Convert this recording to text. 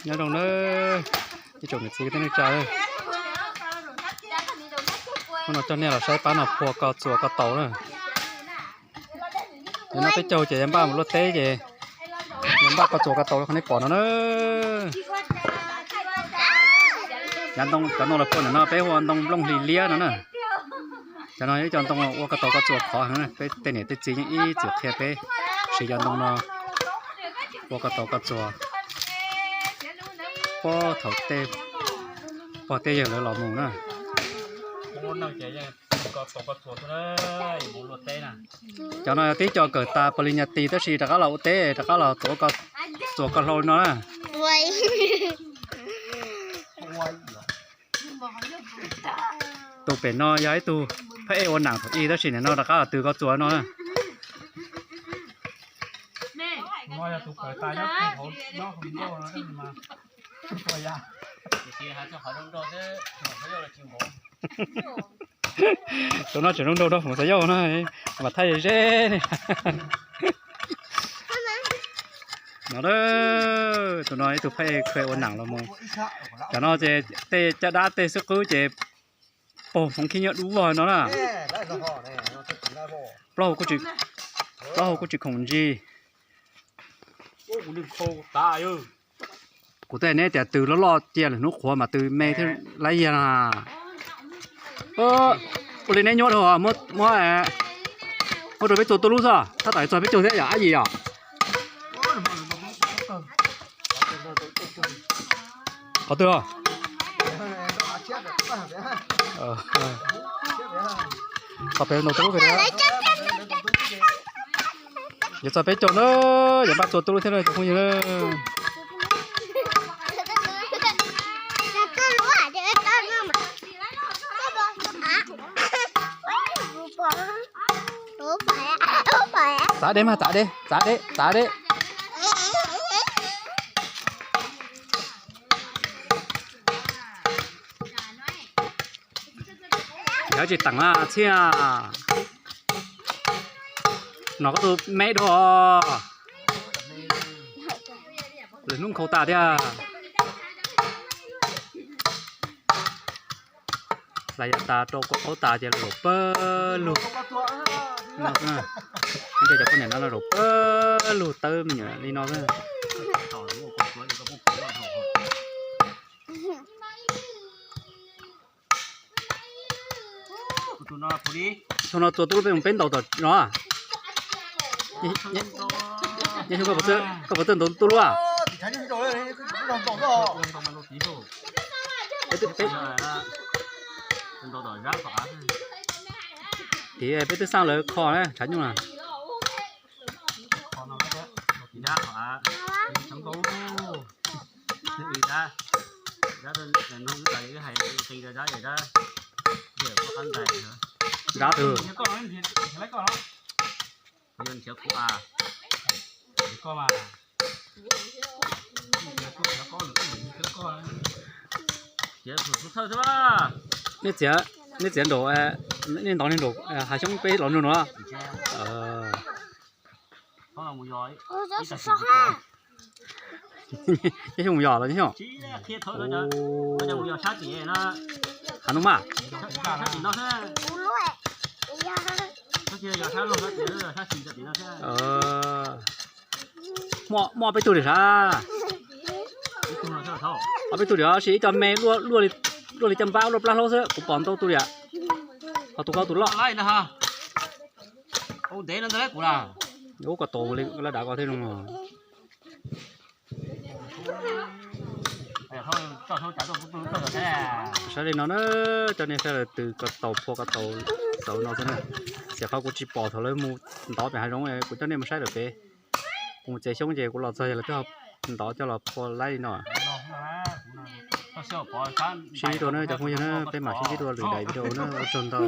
Nyob zoo na, ib tsoom niam txiv kwv tij neej tsa, hnub no coj nej los saib pab no phua ko txuas ko taus na. Cov no peb caug ces yuav npaj mus luaj teb ces yuav npaj ko txuas ko taus li qhov nej pom no na. Cov ntoo los phua ntawm no peb hu ua ntoo nplooj hli liab no na. Cov no ib co ntoo ua ko taus ko txuas khov heev, peb tej niam tej txiv yeej ib txwm qhia peb siv cov ntoo no ua ko taus ko txuas puag thaum tej pog tej yawg lawv los mus na. Cov no yog tib co kawm tas pog li nyas tis tab sis rov qab los ua teb, rov qab los txuas ko hlau li no na. Tus pem no yog ib tug phab ej ua nam thaum ub tab sis nim no rov qab los tws ko txuas no na. Tus no tseem zoo nraug rau hmoov xav yauj no, mas thaij ze ze ne. No, tus no ib tug phab ej ua nam los mus. Cov no ces tej caj dab tej xwb qwb ces paug foov khib nyiab dub vog no na. Plaub hau kuj tsis khoom ntsis. Kuv twb neb tias tws loj loj cia lwm hnub qhuav mas tws me thiab lab yiag na. Ua li neb nyuaj dhau, muab, muab rau peb txua tuj lub xwb, tab tom txog peb caug thiab yom, ab yim yom. Qhov twg? Qhov pem no tuj lub. Yuav txog peb caug na, yuav npaj txua tuj lub thiab na cov phooj ywg na. Txav dej mas, txav dej, txav dej, txav dej. Yog tsis teem na txhiaj. Nov koj tus me dua. Lwm hnub nkhaus tas thiab. Hlais yam tas rau kua qaub tas ces laum pawg lug. Cov poj niam no laum pawg lug tawb me nyuam li no xwb. Thaum no txua tuj lub peb mus peb ntaus tom no. Nyob xyoo koj puas txawj ntaus tuj lub a? Tiv peb twb xaj lawv kho na tshav nyuj na. Dab twg? Nej txiav, nej txiav nraum, nej ntov nraum hav xyoob peb los nrog no. Nyob xyoo mus yos los nyob xyoo. Hav no mas. Muaj peb tug li sav. Ob peb tug li, tab sis ib co me luaj li caj npab luaj plab hlaub xwb, kuv pom ntau tug li. Ho tus ko tus loj. Ub, ko tus li laj dav ko thiab no. Saib li no na, coj nej saib lawv tws ko taus phua ko taus xauv no xwb na. Xiam qhov kuv tsis pom thaum lawv mus ntov pem hav zoov, kuv coj nej mus saib lawm pem. Kuv mus txiav xyoob ces kuv los txog lawv twb ntov coj los phua laib li no. Sib ntsib dua na cov phooj ywg na, peb mam sib ntsib dua lwm daim video na, ua tsaug ntau.